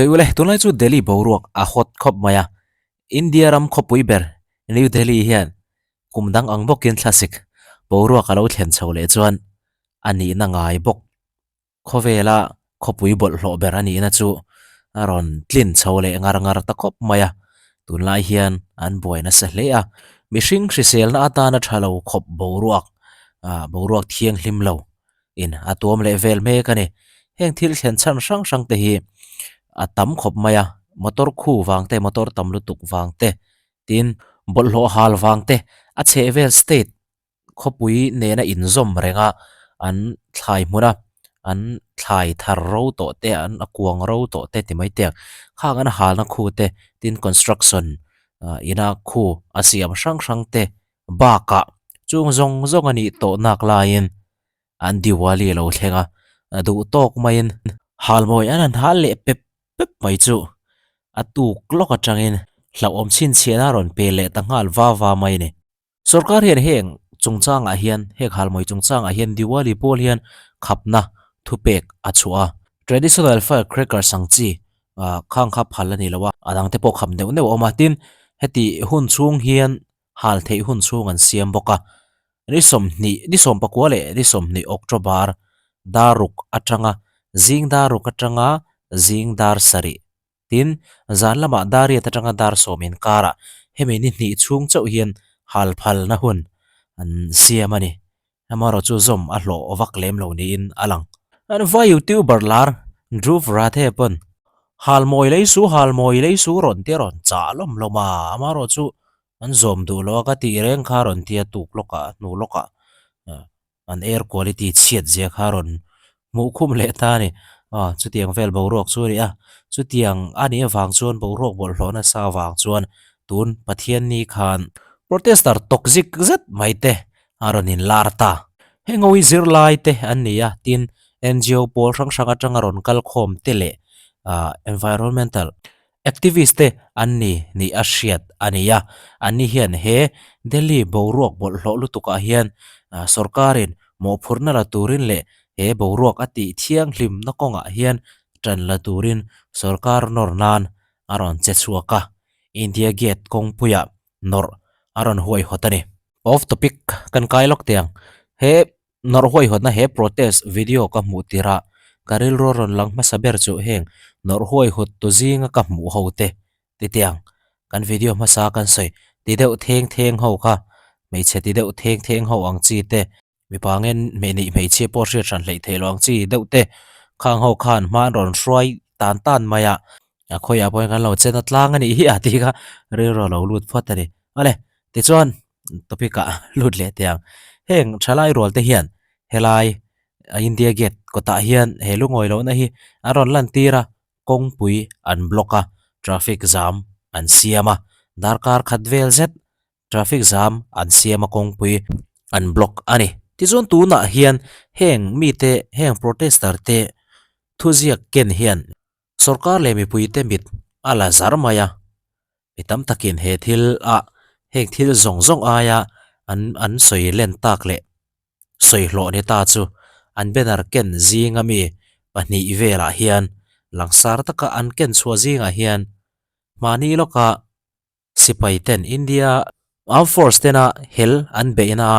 Ule, tunlai chu Delhi boruak a hot khawp mai a, India ram khawpui ber New Delhi hian kum dang ang bawkin thlasik boruak a lo thlen chho leh chuan a nihna ngai bawk. Khawvela khawpui bawlhhlawh ber a nihna chu a rawn tlin chho leh ngar ngar ta khawp mai a, tunlai hian an buai nasa hle a, mihring hriselna atana tha lo khawp boruak ah boruak thianghlim lo in a tuam leh vel mek a ni. Heng thil thlen chhan hrang hrang te hi a tam khawp mai a, motor khu vang te motor tam lutuk vang te tin bawlhhlawh hal vang te a chhehvel state khawpui nena inzawm reng a an thlai hmun a an thlai thar ro tawh te an a kuang ro tawh te ti mai te ang khang an halna khu te tin construction ah ina khu a siam hrang hrang te bakah chung zawng zawng a nih tawh nak laiin an Diwali a lo thleng a duh tawk maiin halmawi an han hal leh pep pep mai chu a tuk lawk atangin hlauhawm chhinchhiahna a rawn pe leh ta nghal va va mai a ni. Sorkar hian heng chungchangah hian heng halmawi chungchangah hian Diwali pawl hian khapna thupek a chhuah a. Traditional fire crackers ang chi ah khang kha phal a ni lo a, a dangte pawh khap neuh neuh a awm a. Tin, heti hun chhung hian hal theih hun chhung an siam bawk a. Ni sawmhnih, ni sawmpakua leh ni 20 October dar ruk atanga zing dar ruk atanga zing dar sarih Tin, zan lamah Dariat atanga dar sawm inkarah hemi ni hnih chhung chauh hian hal phalna hun an siam a ni. Amaherawh chu zawm a hlawh vak lem lo niin a lang. An vai YouTuber lar Dhruv Rathee pawn hal mawi lei su hal mawi lei su rawn ti a rawn chah lawm lawm a, amaherawh chu an zawm duh lo a ka tih reng kha rawn ti a tuk lawkah hnu lawkah an air quality chhiat zia kha rawn hmuh khum leh ta a ni. Aw chutiang vel boruak chu a ni a, chutiang a nih avang chuan boruak bawlhhlawh nasa avang chuan tun Pathianni khan protester tawk zik zet mai te a rawn inlar ta. Heng ho hi zirlai te an ni a, tin NGO pawl hrang hrang atanga rawn kal khawm te leh ah environmental Activist te an ni nih a hriat a ni a, anni hian he Delhi boruak bawlhhlawh lutukah hian sorkarin mawhphurhna la turin leh he boruak a tih thianghlimna kawngah hian tan la turin sorkar nawr nan a rawn che chhuak a, India Gate kawngpuiah nawrh a rawn huaihawt a ni. Off topic kan kai lawk teh ang. He Nawrh huaihawtna he protest video ka hmuh tirh a, ka rilru a rawn lang hmasa ber chu heng nawrh huaihawt tu zinga ka hmuh ho te ti tiang kan video hmasa kan sawi ti deuh theng theng ho kha hmeichhe ti deuh theng theng ho ang chi te mipa nge hmeh hmeichhia pawh hriat hran hleih theih loh ang chi deuh te khang ho khan hma an rawn hruai tan tan mai a, a khawiah pawhin kan lo chen a tlang a nih hi a tih kha rilru a lo lut phawt a ni. Awle tichuan topic ah lut leh teh ang. Heng thalai rual te hian helai India Gate kawtah hian he lungawi lohna hi an rawn lan tir a, kawngpui an block a, traffic jam an siam a, darkar khat vel zet traffic jam an siam a kawngpui an block a ni. Tichuan tunah hian heng mite heng protester te thuziak ken hian Sorkar leh mipuite mit a la zar mai a, mi tam takin he thil ah heng thil zawng zawng aia an an sawi len tak leh sawi hlawh ni ta chu an banner ken zinga mi pahnih velah hian langsar taka an ken chhuah zingah hian mahni lawka Sipai ten India Armed Force tena hel an beihna a,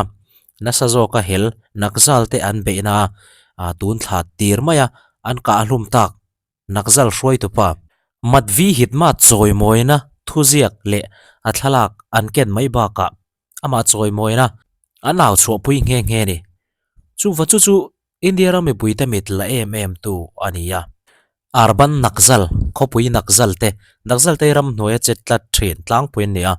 nasa zawka hel Naxal te an beihna a, tun thla tir mai a, an kah hlum tak Naxal hruaitupa Madvi Hidma chawimawina thuziak leh a thlalak an ken mai bakah amah chawimawina an au chhuahpui nghe nghe a ni. Chuva chu chu India ram mipuite mit la em em tu a ni a. Urban Naxal, khawpui Naxal te, Naxal te hi ramhnuaia che tlat thin tlangpui an ni a,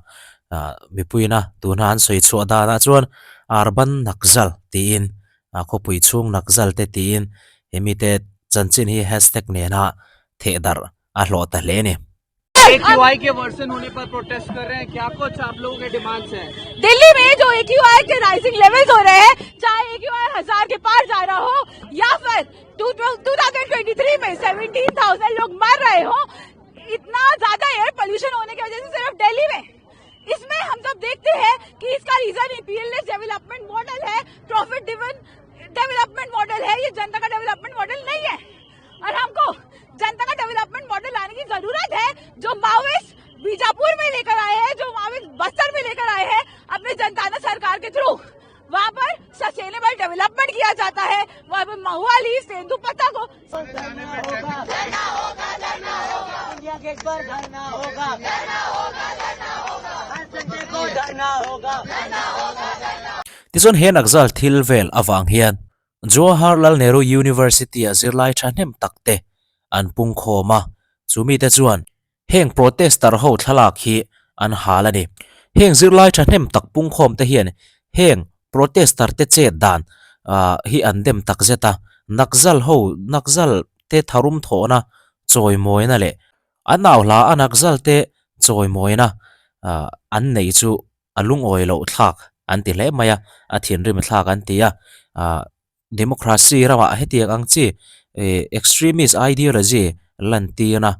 mipuiina tuna an sawi chhuah danah chuan Urban Naxal tiin khawpui chhung Naxal te tiin he mite chanchin hi hashtag nena thehdarh a hlawh ta hle a ni. AQI के वर्सन होने पर प्रोटेस्ट कर रहे हैं क्या कुछ आप लोगों के डिमांड्स हैं दिल्ली में जो एक्यूआई के राइजिंग लेवल्स हो रहे हैं चाहे एक्यूआई हजार के पार जा रहा हो या फिर 2023 में 17,000 लोग मर रहे हो इतना ज्यादा एयर पोल्यूशन होने की वजह से सिर्फ दिल्ली में इसमें हम सब देखते हैं कि इसका reason PLS development model है profit driven development model है ये जनता का डेवलपमेंट मॉडल नहीं है और हमको जनता का डेवलपमेंट मॉडल लाने की जरूरत है जो माओइस्ट बीजापुर में लेकर आए हैं, जो माओइस्ट बस्तर में लेकर आए हैं अपने जनताना सरकार के थ्रू। वहाँ पर सस्टेनेबल डेवलपमेंट किया जाता है, वहाँ पर महुआ लीफ तेंदू पत्ता को इंडिया गेट पर धरना होगा, हर संडे को धरना होगा। Tichuan he Naxal thil vel avang hian Jawaharlal Nehru University-a zirlai thahnem takte an pungkhawm a, chumite chuan Heng protester ho thlalak hi an hal a ni. Heng zirlai thahnem tak pungkhawm te hian heng protester te chet dan hi an dem tak zet a. Naxal ho Naxal te tharum thawhna chawimawina leh an au hla a Naxal te chawimawina an nei chu a lungawi loh thlak an ti hle mai a, a thinrim thlak an ti a. Democracy ramah hetiang ang chi extremist ideology lantirna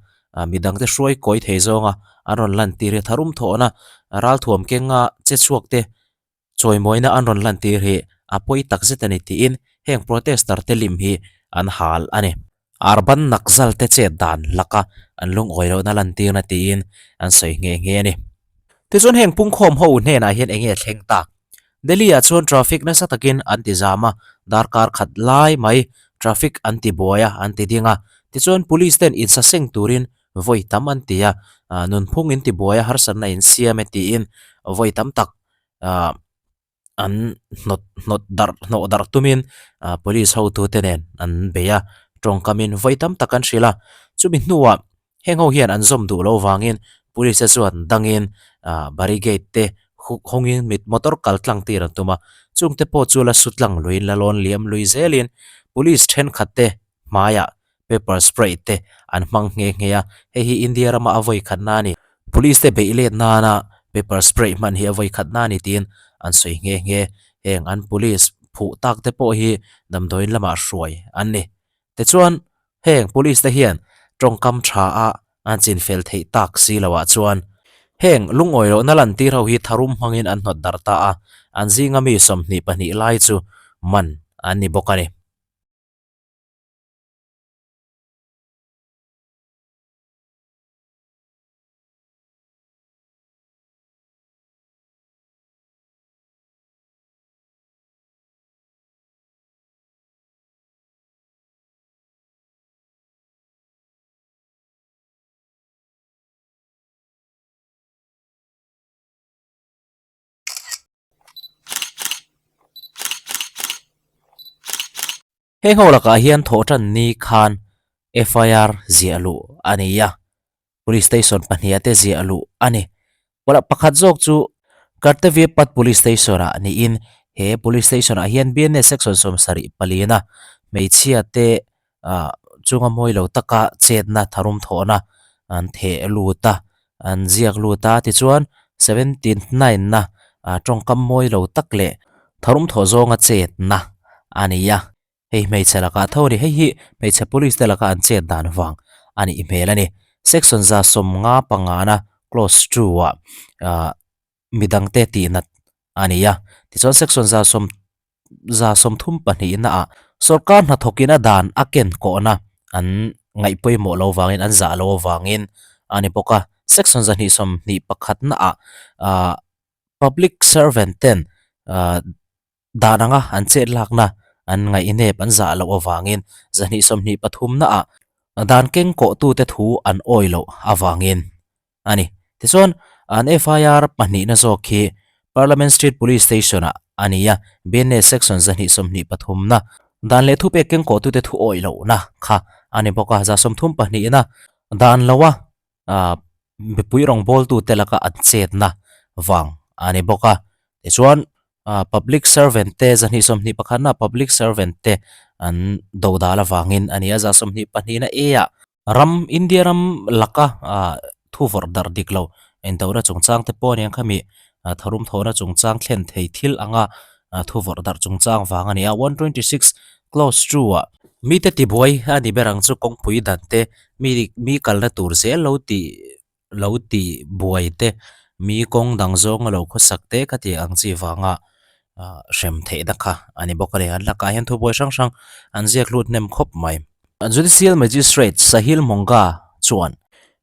midangte hruai kawi thei zawnga an rawn lantir hi tharum thawhna ralthuam kenga che chhuakte chawimawina an rawn lantir hi a pawi tak zet a ni tiin heng protester te lim hi an hal a ni. Urban Naxal te chet dan laka an lungawi lohna lantirna tiin an sawi nghe nghe a ni. Tichuan heng pungkhawm ho hnenah hian eng nge thleng tak? Delhi ah chuan traffic nasa takin an ti zam a, darkar khat lai mai traffic an ti buai a, an ti ding a. Tichuan police ten insaseng turin vawi tam an ti a, nunphung in ti buai a harsatna in siam e tiin vawi tam tak ah an hnawt hnawt darh hnawh darh tumin ah police hotute nen an bei a, tawngkamin vawi tam tak an hrilh a. Chumi hnuah heng ho hian an zawm duh loh vangin police te chuan dangin ah barricade te hawngin mit motor kal tlang tir an tum a, chungte pawh chu la su tlang luiin la lawn liam lui zelin police thenkhat te hmaiah pepper spray te an hmang nghe nghe a, hei hi India rama a vawi khatna a ni. Police te beih let nana pepper spray hman hi a vawi khatna a ni tiin an sawi nghe nghe. Heng an police phuh tak te pawh hi damdawiin lamah hruai an ni. Tichuan heng police te hian tawngkam tha a an chinfel theih tak si loah chuan heng lungawi lohna lantir ho hi tharum hmangin an hnawt darh ta a, an zinga mi 22 lai chu man an ni bawk a ni. Heng ho lakah hian thawhtan ni khan FIR ziah luh a ni a, Police Station pahniha te ziah luh a ni. Pakhat zawk chu Kartavya Path Police Station ah niin he Police Station ah hian BNS Section 74 a hmeichhia te ah chunga mawi lo taka chetna tharum thawhna an theh lut a, an ziak lut a tichuan 79 na ah tawngkam mawi lo tak leh tharum thawh zawnga chetna a ni a, hei hmeichhe lakah tho a ni, hei hi hmeichhe police te laka an chet dan vang a nih hmel a ni. Section 155 na clause 2 ah ah midangte tihnat a ni a, tichuan section 132 na ah sorkar hnathawkin a dan a ken kawhna an ngaih pawimawh lo vangin an zah lo avangin a ni bawk a, section 221 na ah ah public servant ten ah dan anga an chet lakna an ngaihnep an zah loh avangin 223 na ah dan keng kawhtute thu an awi loh avangin a ni. Tichuan, an FIR pahnihna zawk hi Parliament Street Police Station-ah a ni a, BNA Section 223 na dan leh thupek keng kawhtute thu awih lohna kha a ni bawk a, 32 na dan loa mipui rawngbawltute laka an chetna vang a ni bawk a. Tichuan, public servant te 221 na public servant te an dodal avangin a ni a, 22 na A-ah Ram, India ram laka thu vawrh darh dik lo indona chungchang te pawh aniang khami tharum thawhna chungchang thlen thei thil anga thu vawrh darh chungchang vang a ni a. 126 clause 2 ah mite tibuai a ni ber ang chu kawngpui dan te mi mi kalna tur zel lo tih lo tih buai te mi kawng dang zawnga lo khawsak te ka tih ang chi vanga hrem theihna kha a ni bawk a ni. An lakah hian thubuai hrang hrang an ziak lut hnem khawp mai. Judicial Magistrate Sahil Monga chuan.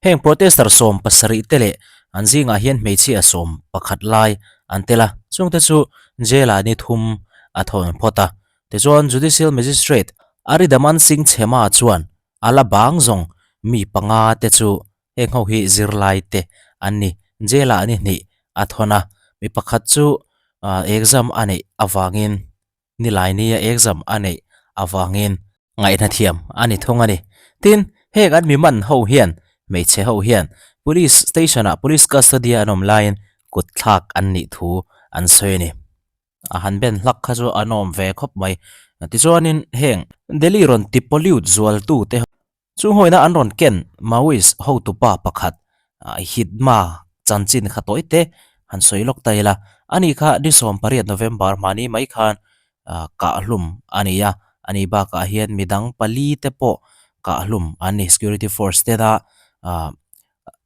Heng protester 70 te leh an zingah hian hmeichhia 11 lai an tel a, chungte chu jail ah ni thum a thawn phawt a. Tichuan Judicial Magistrate Aridaman Singh Chhema chuan a la bang zawng mi panga te chu heng ho hi zirlai te an ni. Jail ah ni hnih a thawn a, mi pakhat chu exam a neih avangin Nilaini a exam a neih avangin ngaihna thiam a ni thung a ni. Tin, heng an mi man ho hian hmeichhe ho hian Police station ah Police custody a an awm laiin kut thlak an nih thu an sawi a ni. A han ben hlak kha chu an awm ve khawp mai. Tichuanin heng Delhi rawn ti pollute zualtu te Chu hawina an rawn ken Maoist hotupa pakhat Hidma chanchin kha tawi te han sawi lawk ta ila, ani kha ni 18 November hmani mai khan kahhlum a ni a, ani bakah hian midang pali te pawh kahhlum an ni. Security force tena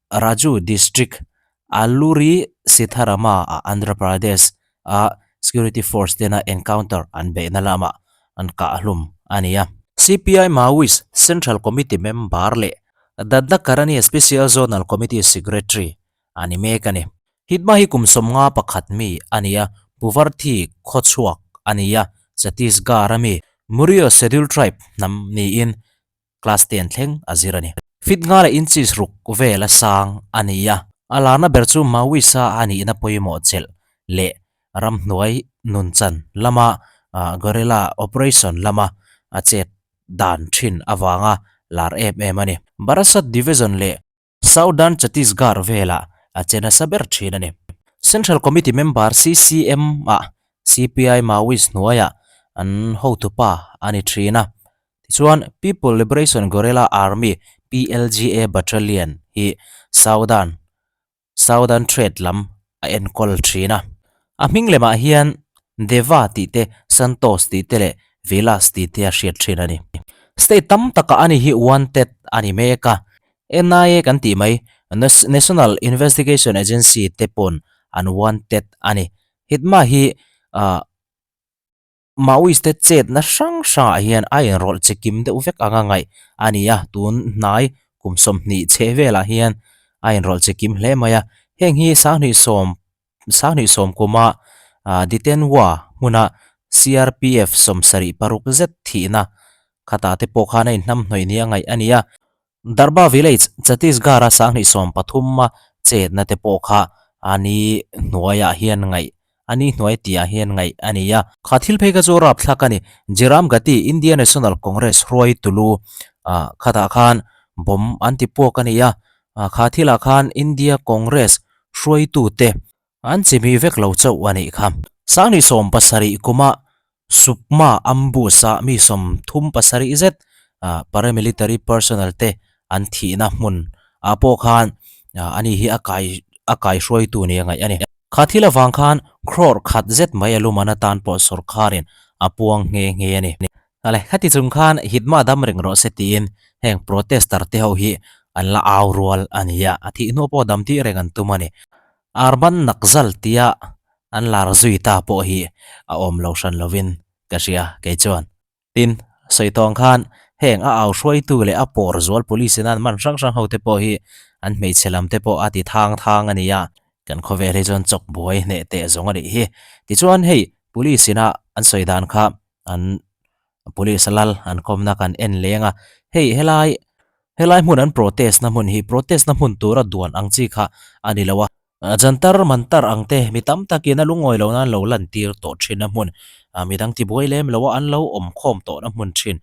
Raju district Alluri Sitharama ah Andhra Pradesh a security force tena encounter an beihna lamah an kahhlum a ni a. CPI Maoist Central Committee member leh Dandakaranya Special Zonal Committee Secretary a ni mek a ni. Hidma hi kum 51 mi a ni a, Puvarthi khawchhuak a ni a, Chhattisgarh a mi Muria Scheduled Tribe hnam niin Class ten thleng a zir a ni. Feet nga leh inches ruk vel a sang a ni a. A larna ber chu Maoist-a a nihna pawimawh chelh leh ramhnuai nunchan lama guerrilla operation lama a chet dan thin avanga lar em em a ni. Barasat Division leh Southern Chhattisgarh velah a che nasa ber thin a ni. Central Committee member CCM ah CPI Maoist hnuaiah an hotupa a ni thin a. Tichuan People Liberation Guerrilla Army, PLGA, Battalion hi Southern Southern Trade lam a enkawl thin a. A hming lemah hian Deva tih te, Santosh tih te leh Vilas tih te a hriat thin a ni. State tam takah ani hi wanted a ni mek a. NIA kan tih mai, National Investigation Agency te pawn an wanted a ni. Hitma hi Maoist te chetna hrang hrangah hian a inrawlh che kim deuh vek anga ngaih a ni a, tun hnai kum 20 chhe velah hian a inrawlh che kim hle mai a. Heng hi 2010 2010 kuma Ditenwa hmuna CRPF 76 zet thihna khatah te pawh khan a inhnamhnawih nia ngaih a ni a. Darbha Village, Chhattisgarh-a 2013 a chetna te pawh kha a ni hnuaiah hian ngaih a ni hnuai tihah hian ngaih a ni a. Kha thil phei kha chu rapthlak a ni. Jiram Gati, India National Congress hruai tulu khatah khan bomb an ti puak a ni a. Kha thilah khan India Congress hruaitute an chimih vek lo chauh a nih kha. 2017 kuma Sukma ambush-a mi 37 zet paramilitary personnel te an thihna hmun ah pawh khan ani hi a kai a kaihruaitu nia ngaih a ni. Kha thil avang khan crore khat zet mai a luman atan pawh sorkarin a puang nghe nghe a ni. Hale, khati chung khan Hidma dam reng rawh se tiin heng protester te ho hi an la au rual a ni a, a thih hnu pawh dam tih reng an tum a ni. Arban Naxal tia an lar zui ta pawh hi a awm lo hran lovin ka hria kei chuan. Tin, sawi tawng khan heng a au hruaitu leh a pawr zual police in an man hrang hrang ho te pawh hi an hmeichhe lam te pawh a ti thang thang a ni a, kan khawvel hi chuan chawk buai hneh teh zawng a nih hi. Tichuan hei police ina an sawi dan kha an police lal an kawmna kan en leng a, hei helai helai hmun an protest na hmun hi protest na hmun tura duan ang chi kha a ni lo a. Jantar mantar ang te mi tam takin a lungawi lo nan lo lan tir tawh thin a hmun midang tibuai lem lo a an lo awm khawm tawh na hmun thin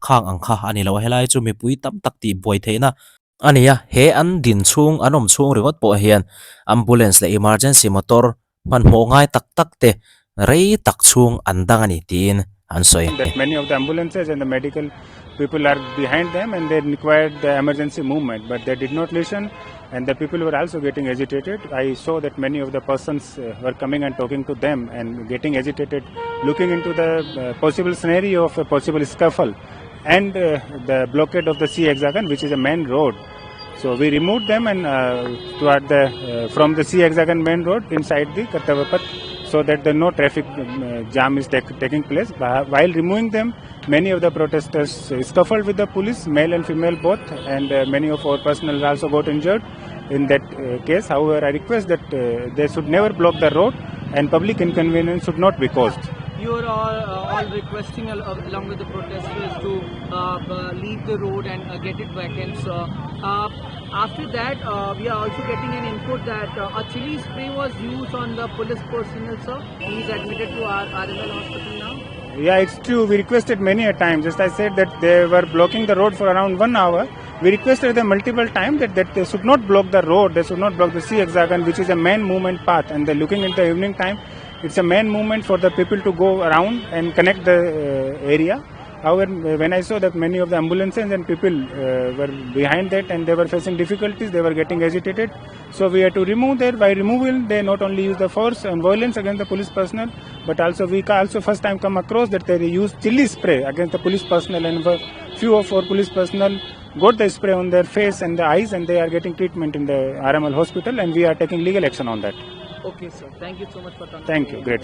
khang ang kha a ni lo a helai chu mipui tam tak tih buai theihna a ni a he an din chhung an awm chhung ringawt pawh hian ambulance leh emergency motor hmanhmawh ngai tak tak te rei tak chhung an dang a ni tiin an sawi. That many of the ambulances and the medical people are behind them and they required the emergency movement but they did not listen and the people were also getting agitated. I saw that many of the persons were coming and talking to them and getting agitated looking into the possible scenario of a possible scuffle and the blockade of the C hexagon which is a main road. So we removed them and toward the from the C hexagon main road inside the Kartavya Path. so that the no traffic jam is taking place. While removing them, many of the protesters scuffled with the police, male and female both, and many of our personnel also got injured in that case. However, I request that they should never block the road and public inconvenience should not be caused. You are all requesting along with the protesters to leave the road and get it vacant. So, after that, we are also getting an input that a chili spray was used on the police personnel, sir. He is admitted to our RML hospital now. Yeah, it's true. We requested many a times. Just I said that they were blocking the road for around 1 hour. We requested them multiple times that they should not block the road. They should not block the C hexagon, which is a main movement path. And they're looking in the evening time, it's a main movement for the people to go around and connect the area. However, when I saw that many of the ambulances and people were behind that and they were facing difficulties, they were getting agitated. So we had to remove that. By removal, they not only use the force and violence against the police personnel, but also we also first time come across that they use chili spray against the police personnel, and few of our police personnel got the spray on their face and the eyes, and they are getting treatment in the RML hospital, and we are taking legal action on that. Okay, sir. Thank you so much for talking. Thank you. Grateful.